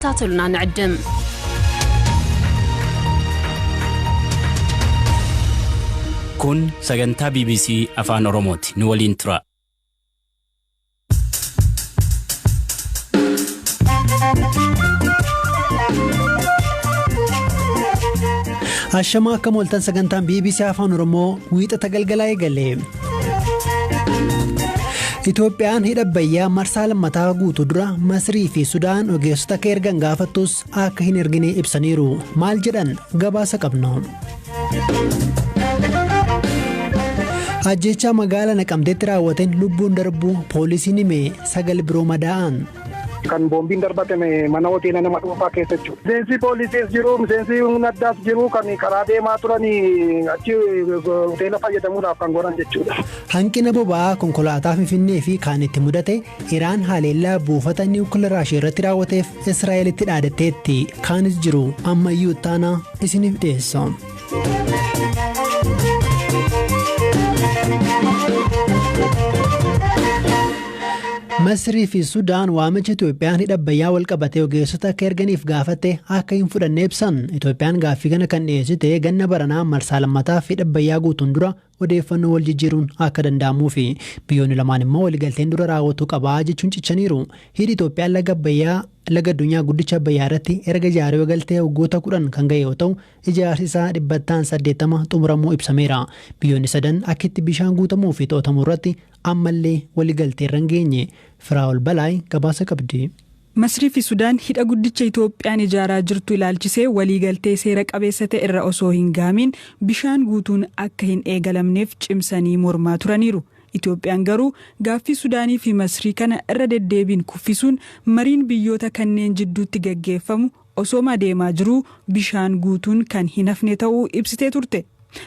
ታተሉና ንዕድም። Kun sagantaa BBC Afaan Oromooti. Nu waliin tura. Ashamaa akka mooltan sagantaan BBC Afaan Oromoo wiixata galgalaa eegale. Itoophiyaan hidha Abbayyaa marsaa lammataa guutuu dura Masrii fi Sudaan ogeessota akka ergan gaafattus akka hin ergine ibsaniiru. Maal jedhan gabaasa qabna. Ajjechaa magaalaa Naqamteetti raawwateen lubbuun darbuu poolisiin hime 9 biroo madaa'an. Kan boombiin darbatame mana hoteela nama dhuunfaa keessa jechuudha. Miseensi poolisiis jiru, miseensi humna addaas jiru kan karaa deemaa turan achi hoteela fayyadamuudhaaf kan godhan jechuudha. Hanqina boba'aa konkolaataa Finfinnee fi kaan itti mudate Iraan haleellaa buufata niwukilaraa ishee irratti raawwateef Israa'elitti dhaadatteetti. Kaanis jiru ammayyuu ittaanaa isiniif dhiyeessa. Masrii fi Sudaan waamicha Itoophiyaan hidha Abbayyaa wal qabatee ogeessota akka erganiif gaafatte akka hin fudhanne ibsan. Itoophiyaan gaaffii kana kan dhiyeessite ganna baranaa marsaa lammataaf hidha Abbayyaa guutuun dura odeeffannoo wal jijjiiruun akka danda'amuufi. Biyyoonni lamaan immoo waliigalteen dura raawwatuu qabaa jechuun cichaniiru. Hidhi Itoophiyaan laga Abbayyaa laga addunyaa guddicha Abbayyaa irratti erga ijaaree galtee waggoota 10 kan ga'e yoo ta'u ijaarsi isaa dhibbattaan 80 xumuramuu ibsameera. Biyyoonni sadan akkitti bishaan guutamuu fi to'atamuu irratti ammallee waliigaltee irra hin geenye. Firaa'ol Balaay gabaasa qabdi. Masrii fi Sudaan hidha guddicha Itoophiyaan ijaaraa jirtu ilaalchisee waliigaltee seera qabeessa ta'e irra osoo hin gahamiin bishaan guutuun akka hin eegalamneef cimsanii mormaa turaniiru. Itoophiyaan garuu gaaffii Sudaanii fi Masrii kana irra deddeebiin kuffisuun mariin biyyoota kanneen jidduutti gaggeeffamu osooma deemaa jiruu bishaan guutuun kan hin hafne ta'uu ibsitee turte.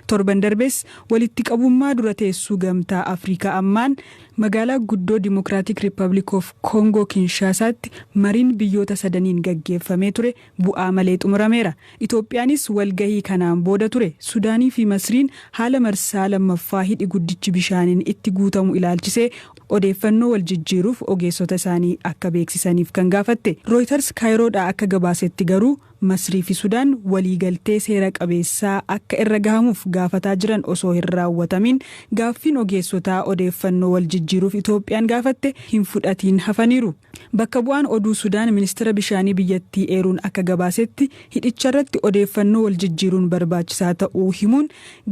Torban darbes walitti qabummaa dura teessuu Gamtaa Afrikaa ammaan magaalaa guddoo Dimokiraatik Riippabliik of Koongoo Kinshaasaatti mariin biyyoota sadaniin gaggeeffamee ture bu'aa malee xumurameera. Itoophiyaanis walgahii kanaan booda ture Sudaanii fi Masriin haala marsaa lammaffaa hidhi guddichi bishaaniin itti guutamu ilaalchisee odeeffannoo wal jijjiiruuf ogeessota isaanii akka beeksisaniif kan gaafatte. Rooyitars Kaayiroodhaa akka gabaasetti garuu Masrii fi Sudaan waliigaltee seera qabeessaa akka irra gahamuuf gaafataa jiran osoo hin raawwatamiin gaaffiin ogeessotaa odeeffannoo wal jijjiiruuf Itoophiyaan gaafatte hin fudhatiin hafaniiru. Bakka bu'aan oduu Sudaan ministeera bishaanii biyyattii eeruun akka gabaasetti hidhicharratti odeeffannoo wal jijjiiruun barbaachisaa ta'uu himuun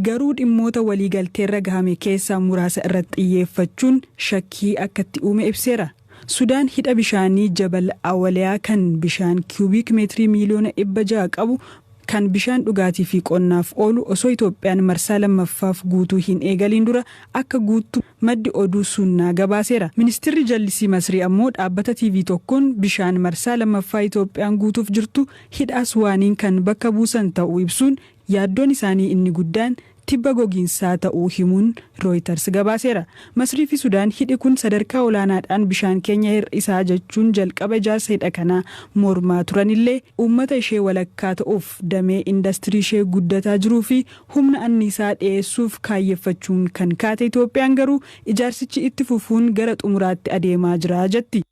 garuu dhimmoota waliigalteerra gahame keessaa muraasa irratti xiyyeeffachuun shakkii akkatti uume ibseera. Sudaan hidha bishaanii Jabal Awaliyaa kan bishaan kiiyubiik meetirii miiliyoona 600 qabu kan bishaan dhugaatii fi qonnaaf oolu osoo Itoophiyaan marsaa lammaffaaf guutuu hin eegaliin dura akka guuttu maddi oduu Sunnaa gabaaseera. Ministeerri jallisii Masrii ammoo dhaabbata TV tokkoon bishaan marsaa lammaffaa Itoophiyaan guutuuf jirtu hidha Aswaaniin kan bakka buusan ta'uu ibsuun yaaddoon isaanii inni guddaan tibba gogiinsaa ta'uu himuun Rooyitars gabaaseera. Masrii fi Sudaan hidhi kun sadarkaa olaanaadhaan bishaan keenya hir'isaa jechuun jalqaba ijaarsa hidha kanaa mormaa turanillee uummata ishee walakkaa ta'uuf damee indastirii ishee guddataa jiruu fi humna anniisaa dhiyeessuuf kaayyeffachuun kan kaate Itoophiyaan garuu ijaarsichi itti fufuun gara xumuraatti adeemaa jira jetti.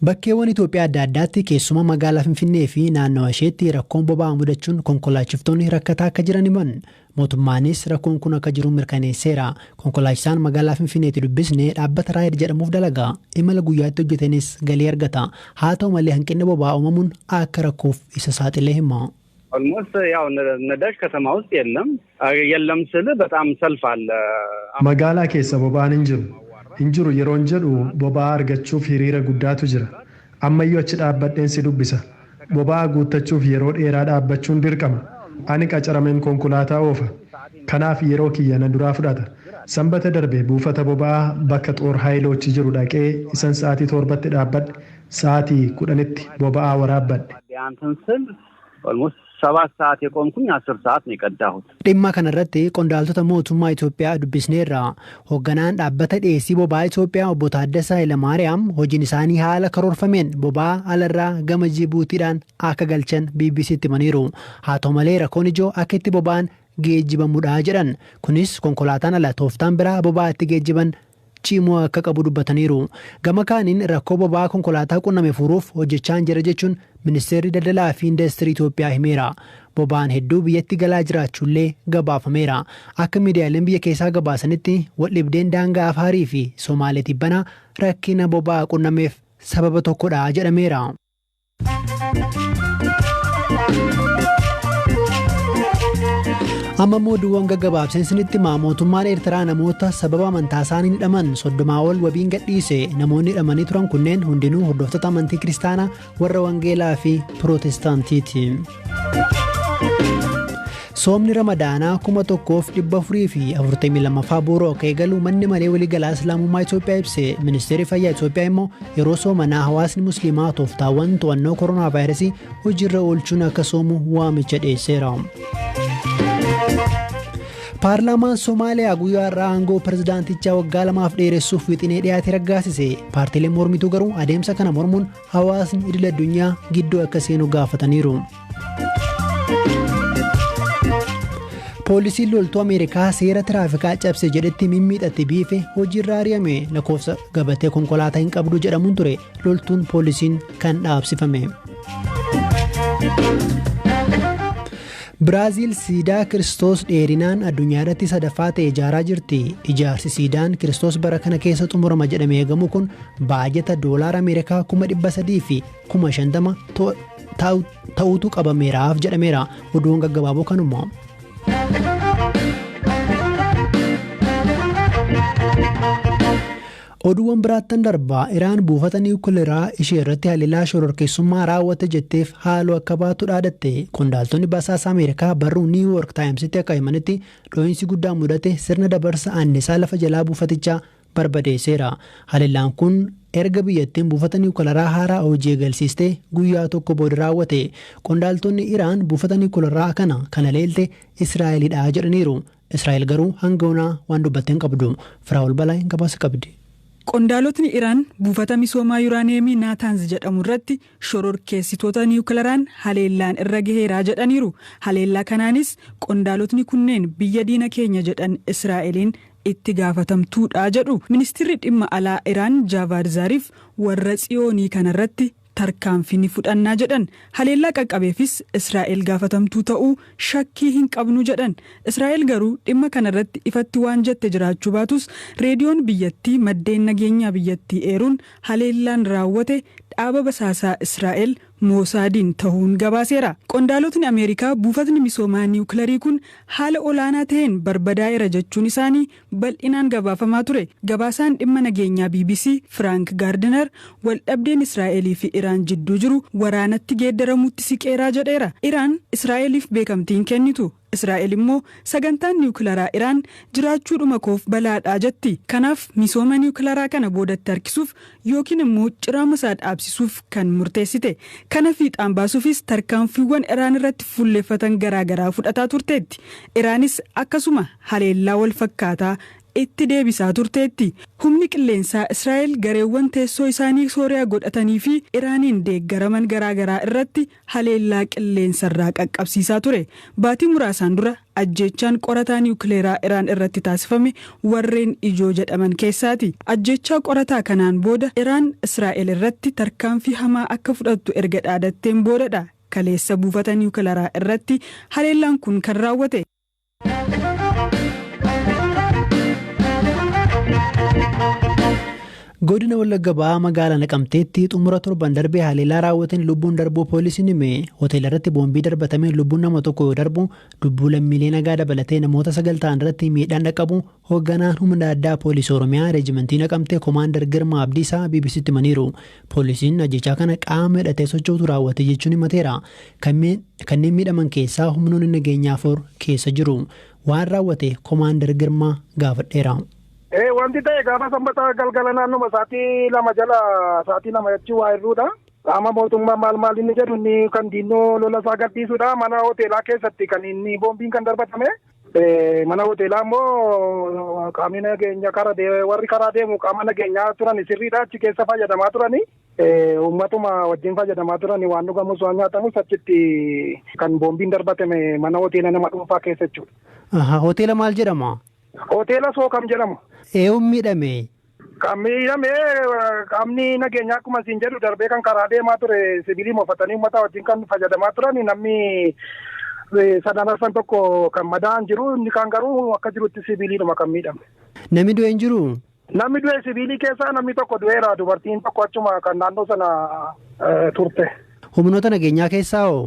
Bakkeewwan Itoophiyaa adda addaatti keessumaa magaalaa Finfinnee fi naannawa isheetti rakkoon boba'aa mudachuun konkolaachiftoonni rakkataa akka jiran himan. Mootummaanis rakkoon kun akka jiru mirkaneesseera. Konkolaachisaan magaalaa Finfinneetti dubbisne dhaabbata Raayid jedhamuuf dalaga. Imala guyyaatti hojjetanis galii argata. Haa ta'u malee hanqinni boba'aa uumamuun akka rakkoof isa saaxilee hima. ኦልሞስት ያው ነዳጅ ከተማ ውስጥ የለም የለም ስል በጣም ሰልፍ አለ። Magaalaa keessa boba'aan hin jiru. Hin jiru yeroon jedhu boba'aa argachuuf hiriira guddaatu jira. Ammayyuu achi dhaabbadheen si dubbisa. Boba'aa guuttachuuf yeroo dheeraa dhaabbachuun dirqama. Ani qacarameen konkolaataa oofa. Kanaaf yeroo kiyya na duraa fudhata. Sanbata darbe buufata boba'aa bakka xoor haayilochi jiru dhaqee isan sa'aatii 7tti dhaabbadhe sa'aatii 10tti boba'aa waraabbadhe. አንተን ስል ኦልሞስት 7 ሰዓት የቆምኩኝ 10 ሰዓት ነው የቀዳሁት። Dhimma kanarratti qondaaltota mootummaa Itoophiyaa dubbisneerra. Hoogganaan dhaabbata dhiyeessii boba'aa Itoophiyaa obbo Taaddasaa Hayilamaariyaam hojiin isaanii haala karoorfameen boba'aa alarraa gama Jibuutiidhaan akka galchan BBCtti himaniiru. Haa ta'u malee rakkoon ijoo akka itti boba'aan geejjibamudha jedhan. Kunis konkolaataan ala tooftaan biraa boba'aa itti geejjiban cimuu akka qabu dubbataniiru. Gama kaaniin rakkoo boba'aa konkolaataa qunname furuuf hojjechaa jira jechuun ministeerri daldalaa fi indastirii Itoophiyaa himeera. Boba'aan hedduu biyyatti galaa jiraachuullee gabaafameera. Akka miidiyaaleen biyya keessaa gabaasanitti waldhibdeen daangaa Afaarii fi Somaalee Tibbanaa rakkina boba'aa qunnameef sababa tokkodha jedhameera. Amma immoo oduuwwan gaggabaabseen isinitti himaa. Mootummaan Eertiraa namoota sababa amantaa isaaniin hidhaman 30 ol wabiin gadhiise. Namoonni hidhamanii turan kunneen hundinuu hordoftoota amantii kiristaanaa warra Wangeelaa fi Pirootestaantiiti. Soomni Ramadaanaa 1442ffaa booroo akka eegalu manni maree waliigalaa Islaamummaa Itoophiyaa ibse. Ministeerri Fayyaa Itoophiyaa immoo yeroo soomanaa hawaasni Musliimaa tooftaawwan to'annoo koronaa vaayirasii hojiirra oolchuun akka soomu waamicha dhiyeesseera. Paarlaamaan Somaaliyaa guyyaa har'aa aangoo pirezidaantichaa waggaa 2f dheeressuuf wixinee dhiyaate raggaasise. Paartiileen mormituu garuu adeemsa kana mormuun hawaasni idil addunyaa gidduu akka seenu gaafataniiru. Poolisiin loltuu Ameerikaa seera tiraafikaa cabse jedhetti mimmiidhatti biife hojiirra ari'ame. Lakkoofsa gabatee konkolaataa hin qabdu jedhamuun ture loltuun poolisiin kan dhaabsifame. Biraaziil siidaa Kiristoos dheerinaan addunyaa irratti sadaffaa ta'e ijaaraa jirti. Ijaarsi siidaan Kiristoos bara kana keessa xumurama jedhamee eegamu kun baajata doolaara Ameerikaa 350,000 ta'utu qabameeraaf jedhameera. Oduun gaggabaaboo kanuma. Oduuwwan biraattan darbaa. Iraan buufata niwukileeraa ishee irratti haleellaa shororkeessummaa raawwate jetteef haaloo akka baatu dhaadatte. Qondaaltonni basaasa Ameerikaa barruu Niiw Yoork Taayimsitti akka himanitti dho'iinsi guddaan mudate sirna dabarsa annisaa lafa jalaa buufatichaa barbadeesseera. Haleellaan kun erga biyyattiin buufata niwukileeraa haaraa hojii eegalsiistee guyyaa tokko booda raawwate. Qondaaltonni Iraan buufata niwukileeraa kana kan haleelte Israa'elidha jedhaniiru. Israa'el garuu hanga yoonaa waan dubbatte hin qabdu. Firaa'ol Balaay gabaasa qabdi. Qondaalotni Iraan buufata misoomaa Yuraaniyeemii Naataanz jedhamu irratti shororkeessitoota niwukilaraan haleellaan irra gaheera jedhaniiru. Haleellaa kanaanis qondaalotni kunneen biyya diina keenya jedhan Israa'eliin itti gaafatamtuudha jedhu. Ministirri dhimma alaa Iraan Jaavaad Zaariif warra Tsiyoonii kanarratti tarkaanfii ni fudhannaa jedhan. Haleellaa qaqqabeefis Israa'el gaafatamtuu ta'uu shakkii hin qabnu jedhan. Israa'el garuu dhimma kanarratti ifatti waan jette jiraachuu baatus reediyoon biyyattii maddeen nageenyaa biyyattii eeruun haleellaan raawwate dhaaba basaasaa Israa'el Moosaadiin tahuun gabaaseera. Qondaalotni Ameerikaa buufatni misoomaa niwukilarii kun haala olaanaa taheen barbadaa'eera jechuun isaanii bal'inaan gabaafamaa ture. Gabaasaan dhimma nageenyaa bbc Firaank Gaardinar waldhabdeen Israa'elii fi Iraan jidduu jiru waraanatti geeddaramuutti siqeeraa jedheera. Iraan Israa'eliif beekamtii hin kennitu. Israa'el immoo sagantaan niwukilaraa Iraan jiraachuudhuma koof balaadha jetti. Kanaaf misooma niwukilaraa kana boodatti harkisuuf yookiin immoo ciraama isaa dhaabsisuuf kan murteessite. Kana fiixaan baasuufis tarkaanfiiwwan Iraan irratti fuulleffatan garaa garaa fudhataa turteetti. Iraanis akkasuma haleellaa wal fakkaataa itti deebisaa turteetti. Humni qilleensaa Israa'el gareewwan teessoo isaanii Sooriyaa godhatanii fi Iraaniin deeggaraman garaa garaa irratti haleellaa qilleensarraa qaqqabsiisaa ture. Baatii muraasaan dura ajjeechaan qorataa niwukileeraa Iraan irratti taasifame warreen ijoo jedhaman keessaati. Ajjeechaa qorataa kanaan booda Iraan Israa'el irratti tarkaanfii hamaa akka fudhattu erga dhaadatteen boodadha kaleessa buufata niwukileeraa irratti haleellaan kun kan raawwate. Godina Wallagga Ba'aa magaalaa Naqamteetti xumura torban darbee haleellaa raawwateen lubbuun darbuu poolisiin hime. Hoteela irratti boombii darbatameen lubbuun nama tokko yoo darbu lubbuu lammiilee nagaa dabalatee namoota 9 ta'an irratti miidhaan dhaqqabu hoogganaan humna addaa poolisii Oromiyaa reejimentii Naqamtee Komaandar Girmaa Abdiisaa BBCtti himaniiru. Poolisiin ajjechaa kana qaama hidhatee socho'utu raawwate jechuun himateera. Kanneen miidhaman keessaa humnoonni nageenyaa 4 keessa jiru. Waan raawwate Komaandar Girmaa gaafadheera. Wanti ta'e gaafa sanbata galgala naannuma sa'aatii 2 jala sa'aatii 2 jechuun waa hir'uudha. Qaama mootummaa maal maal inni jedhu inni kan diinnoo lola isaa gadhiisuudha. Mana hoteelaa keessatti kan inni boombiin kan darbatame. Mana hoteelaa immoo qaamni nageenya karaa warri karaa deemu qaama nageenyaa turan sirriidha achi keessa fayyadamaa turani. Uummatuma wajjin fayyadamaa turani waan dhugamus waan nyaatamus achitti kan boombiin darbatame mana hoteela nama dhuunfaa keessa jechuudha. Hoteela maal jedhama? Hoteela Sookam jedhamu. Eenyuun miidhame? Kan miidhame qaamni nageenyaa akkuma siin jedhu darbee kan karaa deemaa ture sibiilii uffatanii uummata wajjin kan fayyadamaa turan, namni sadan arfan tokko kan madaa'an jiru, inni kaan garuu akka jirutti sibiiliidhuma kan miidhame. Namni du'e hin jiru? Namni du'e sibiilii keessaa namni tokko du'eera, dubartiin tokko achuma kan naannoo sana turte. Humnoota nageenyaa keessaa hoo?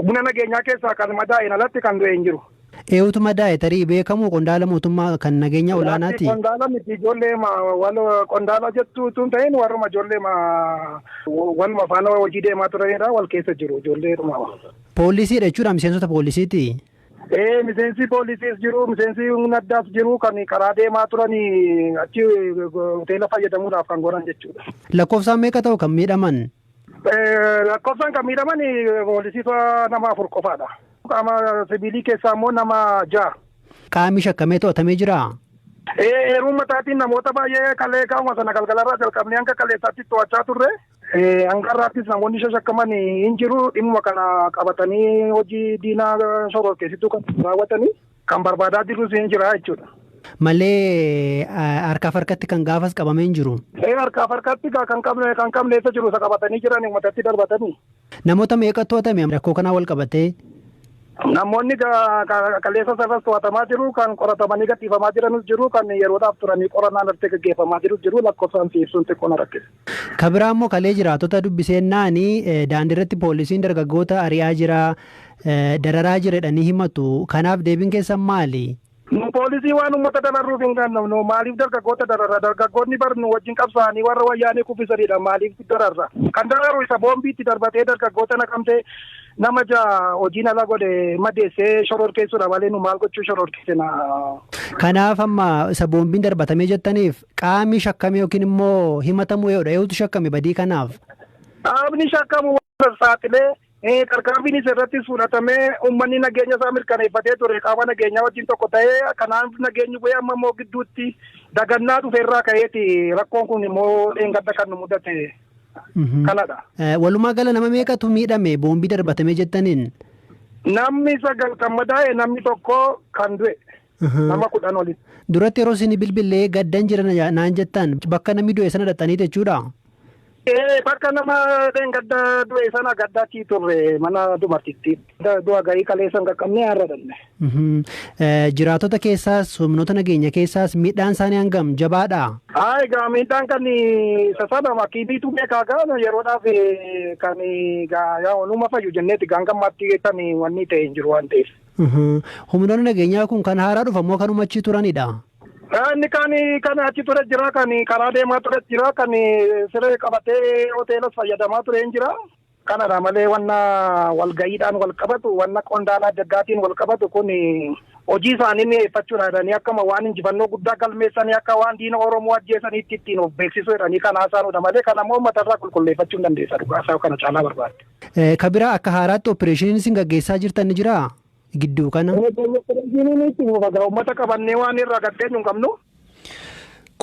Humna nageenyaa keessaa kan madaa'een alatti kan du'e hin jiru. Eenyutu madaa'e, tarii beekamu qondaala mootummaa kan nageenya olaanaati? Qondaala miti, ijoollee wal qondaala jettu tun ta'in, warruma ijoollee waluma faana hojii deemaa turanidha, wal keessa jiru ijoolleedhuma. Poolisiidha jechuudha, miseensota poolisiiti? Ee, miseensi poolisiis jiru, miseensi humna addaas jiru, kan karaa deemaa turanii achi hoteela fayyadamuudhaaf kan goran jechuudha. Lakkoofsaan meeqa ta'u kan miidhaman? Lakkoofsaan kan miidhaman poolisiisa nama 4 qofaadha. Qaama sibiilii keessaa immoo nama 6. Qaamni shakkamee to'atamee jiraa? Eeruu mataatiin namoota baay'ee kalee qaama sana galgalarraa jalqabnee hanga kaleessaatti to'achaa turre. Hanga har'aattis namoonni shakkaman hin jiru. Dhimma kana qabatanii hojii diinaa shororkeessituu kan raawwatanii kan barbaadaa jirus hin jira jechuudha. Malee harkaaf harkatti kan gaafas qabamee hin jiru. Harkaaf harkatti kan qabne eessa jiru, isa qabatanii jiran uummatatti darbatanii. Namoota meeqa to'atame rakkoo kanaa wal qabatee? Namoonni kaleessa sarara to'atamaa jiru, kan qoratamanii gadhiifamaa jiranus jiru, kan yeroodhaaf turanii qorannaan irratti gaggeeffamaa jirus jiru, lakkoofsaan ibsuun xiqqoo na rakkisa. Kan biraa immoo kalee jiraatota dubbiseennaani daandii irratti poolisiin dargaggoota ari'aa jira, dararaa jira jedhanii himatu. Kanaaf deebiin keessan maali? Nu poolisii waan uummata dararruuf hin qabnu, maaliif dargaggoota dararra? Dargaggoonni bar nu wajjin qabsaa'anii warra wayyaanee kuffisanidha, maaliif dararra? Kan dararu isa boombiitti darbatee dargaggoota naqamtee nama 6 hojiin ala godhe madeessee shororkeessuudha malee nu maal gochuu shororkeessina. Kanaaf amma isa boombiin darbatamee jettaniif qaamni shakkame yookiin immoo himatamuu yoodha, eenyutu shakkame badii kanaaf? Qaamni shakkamu saaxilee tarkaanfiin isa irratti fudhatamee uummanni nageenya isaa mirkaneeffatee ture qaama nageenyaa wajjin tokko ta'ee, kanaaf nageenyi bu'ee amma immoo gidduutti dagannaa dhufe irraa ka'eeti rakkoon kun immoo dheengadda kan nu mudate kanadha. Walumaa gala nama meeqatu miidhame boombii darbatamee jettaniin? Namni 9 kan madaa'e, namni 1 kan du'e. Nama 10 olitti. Duratti yeroo isin bilbilee gaddan jiran naan jettan, bakka namni du'e sana dhaqxanii jechuudha? Bakka nama dheengadda du'e sana gaddaatti turre, mana dubartitti. Du'a garii kaleessa hin qaqqabne, har'a dhanne. Jiraatota keessaas humnoota nageenya keessaas miidhaan isaanii hangam jabaadha? Haa, egaa miidhaan kan isa sana makiiniitu beekaa, gaa yeroodhaaf kan gaa onuma fayyu jenneeti gangammaatti kan wanni ta'e hin jiru waan ta'eef. Humnoonni nageenyaa kun kan haaraa dhufa moo kanuma achi turanidha? Inni kan achi ture jira, kan karaa deemaa ture jira, kan siree qabatee hoteelas fayyadamaa ture hin jira. Kanadha malee wanna walga'iidhaan wal qabatu, wanna qondaala adda addaatiin wal qabatu kun hojii isaanii mi'eeffachuudha jedhanii, akkama waan injifannoo guddaa galmeessanii, akka waan diina Oromoo ajjeesaniitti ittiin of beeksisuu jedhanii kan haasa'anudha malee kan ammoo uummatarraa qulqulleeffachuu hin dandeessa, dhugaasaa kana caalaa barbaadde. Ka biraa akka haaraatti opereeshiniin isin gaggeessaa jirtan ni jiraa? Gidduu kana. Opereeshiniin itti fufa, uummata qabannee waan irraa gaddeenyu hin qabnu.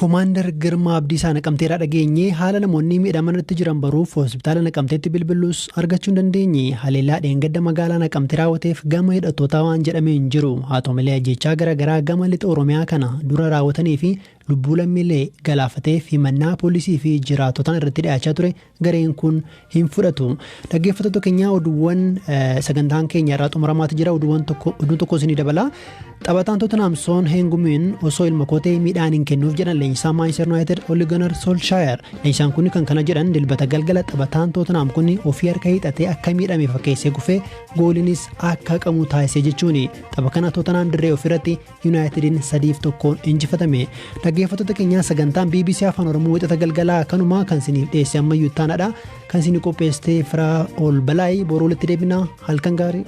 Koomaandar Girmaa Abdiisaa Naqamteerraa dhageenye. Haala namoonni miidhamanatti jiran baruuf hospitaala Naqamteetti bilbiluus argachuu hin dandeenye. Haleellaa dheengadda magaalaa Naqamte raawwateef gama hidhattootaa waan jedhamee hin jiru. Haa ta'u malee, ajjechaa garaagaraa gama lixa Oromiyaa kana dura raawwatanii fi lubbuu lammiilee galaafateef himannaa poolisii fi jiraattotaan irratti dhiyaachaa ture gareen kun hin fudhatu. Dhaggeeffattoota keenyaa, oduuwwan sagantaan keenya irraa xumuramaati jira. Oduuwwan tokko, oduun tokko isinii dabala. Taphataan Tottenham Son Heung-min osoo ilma kotee miidhaan hin kennuuf jedhan leenjisaa Manchester United Ole Gunnar Solskjaer. Leenjisaan kun kan kana jedhan Dilbata galgala taphataan Tottenham kun ofii harka hiixatee akka miidhame fakkeessee kufee gooliinis akka haqamu taasise jechuuni. Tapha kana Tottenham dirree ofirratti Unitediin 3-1 injifatame. Dhaggeeffattoota keenyaa, sagantaan BBC Afaan Oromoo wixata galgalaa kanuma. Kan isiniif dhiyeesse ammayyuu ittaanaadha. Kan isin qopheessite Firaa ol Balaayii. Boruu walitti deebina, halkan gaarii.